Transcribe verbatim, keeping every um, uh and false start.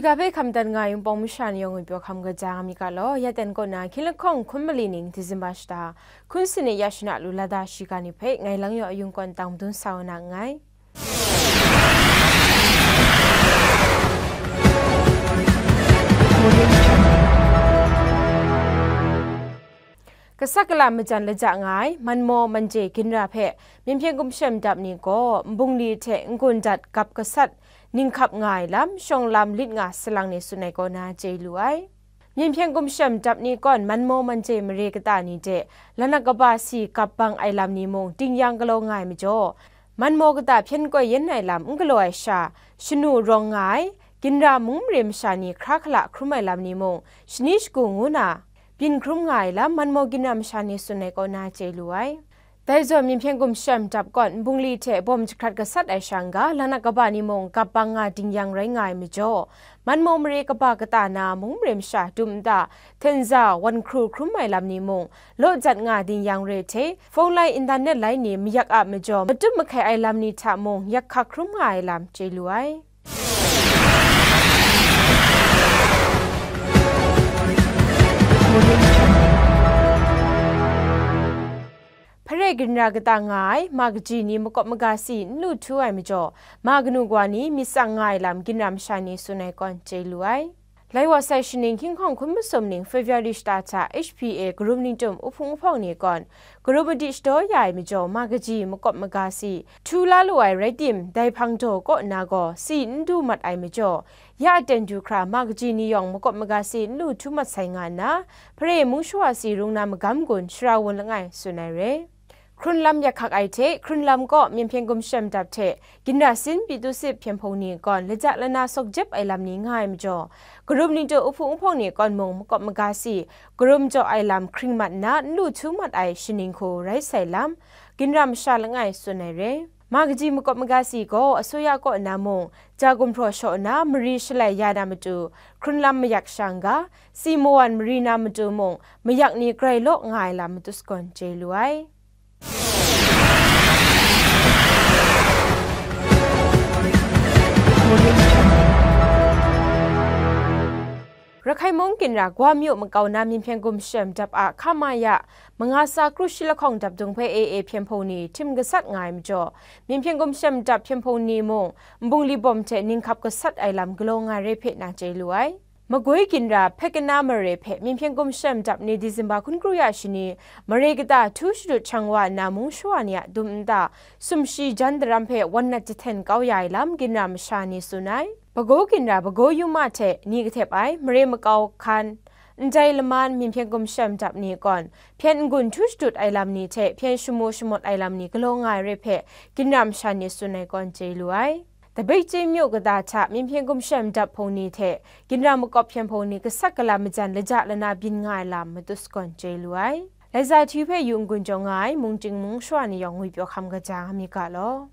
Shiga hpe hkam dat nga ai Wunpawng masha ni yawng ngwi pyaw hkam kaja nga mi ga law, ya ten kaw na hkying lahkawng hkun mali ning December shata hkun sanit ya shana lu lada shiga ni hpe ngai Lang Yaw Ayung kawn tang madun sa wa na nngai. Gasat galam majan laja nga ai Manmaw Manje ginra hpe Myen Hpyen Gumshem Dap ni gaw nbungli hte n-gun dat gap gasat ning hkap nga ai lam, shawng lam lit nga salang ni tsun ai kaw na chye lu ai. Myen Hpyen Gumshem Dap ni kawn Manmaw Manje mare kata ni hte lanak kaba si gap bang ai lam ni mung ting yang galaw nga ai majaw, Manmaw kata hpyen koi yen ai lam n galaw ai sha, shanu rawng nga ai, ginra mung mare masha ni hkra hkala hkrum ai lam ni mung, shani shagu ngu na, byin hkrum nga ai lam Manmaw ginra masha ni tsun ai kaw na chye lu ai. Dai zawn Myen Hpyen Gumshem Dap kawn nbungli hte bawm jahkrat gasat ai sha n-ga, lanak kaba ni mung gap bang nga ting yang rai nga ai majaw, Manmaw mare kaba kata na mung mare masha dum nta, htenza, wan hkru hkrum ai lam ni mung, law jat nga ting yang re hte, fong lai, internet lai ni mayak a majaw, matup mahkai ai lam ni hta mung yak hkak hkrum nga ai lam chye lu ai. Hpare ginra kata nga ai ma kaji ni makawp maga si n lu htu ai majaw, ma kanu kawa ni myit tsang nga ai lam ginra masha ni tsun ai kawn chye lu ai. Lai wa sai shaning hkying hkawng hkun masum ning February shata hta H P A karum ningtum uhpung uhpawng ni kawn, karum madi shadaw ya ai majaw ma kaji makawp maga si htu la lu ai rai tim, dai hpang daw kaw nna gaw si n du mat ai majaw, ya aten du hkra ma kaji ni yawng makawp maga si n lu htu mat sai nga nna, Hpare mung shawa si rung na magam gun shara wun langai tsun ai re. Hkrun lam yak hkak ai hte, hkrun lam kaw Myen Hpyen Gumshem Dap hte ginra sin Pyithu Sip Hpyen Hpung ni kawn laja lana sawk jep ai lam ni nga ai majaw, karum ningtum uhpung uhpawng ni kawn mung makawp maga si, karum jaw ai lam hkring mat nna n lu htu mat ai shaning hku rai sai lam, ginra masha langai tsun ai re. Ma kaji makawp maga si gaw asuya kaw na mung, ja gumhpraw shaw nna mari shalai ya na matu, hkrun lam mayak sha n-ga, si mawan mari na matu mung, mayak ni grai law nga ai lam matu sagawn chye lu ai. Rakhai mung ginra Guam yu makau na Myen Hpyen Gumshem Dap a hka ma ya, manga sa kru shi lahkawng dap dung hpe A A Hpyen Hpung ni htim gasat nga ai majaw, Myen Hpyen Gumshem Dap Hpyen Hpung ni mung nbungli bawm hte ning hkap gasat ai lam galaw nga ai re hpe na chye lu ai. Magwi ginra Hpekana mare hpe Myen Hpyen Gumshem Dap ni December hkun kru ya shani, mare kata htu shadut shang wa nna mung shawa ni a dum nta, sumshi jan daram hpe wan nat jahten kau ya ai lam ginra masha ni tsun ai. Bagaw ginra Bagaw Yuma hte ni kahtep ai mare makau hkan, ndai laman Myen Hpyen Gumshem Dap ni kawn, hpyen n-gun htu shadut ai lam ni hte hpyen shamu shamawt ai lam ni galaw nga ai re hpe, ginra masha ni tsun ai kawn chye lu ai. Tabaicin myu kata hta Myen Hpyen Gumshem Dap Hpung ni hte ginra makawp Hpyen Hpung ni gasat gala majan laja lana byin nga ai lam matu sagawn chye lu ai. Laiza hti hpe yu n-gun jaw nga ai mungchying mung shawa ni yawng ngwi pyaw hkam kaja nga mi ga law.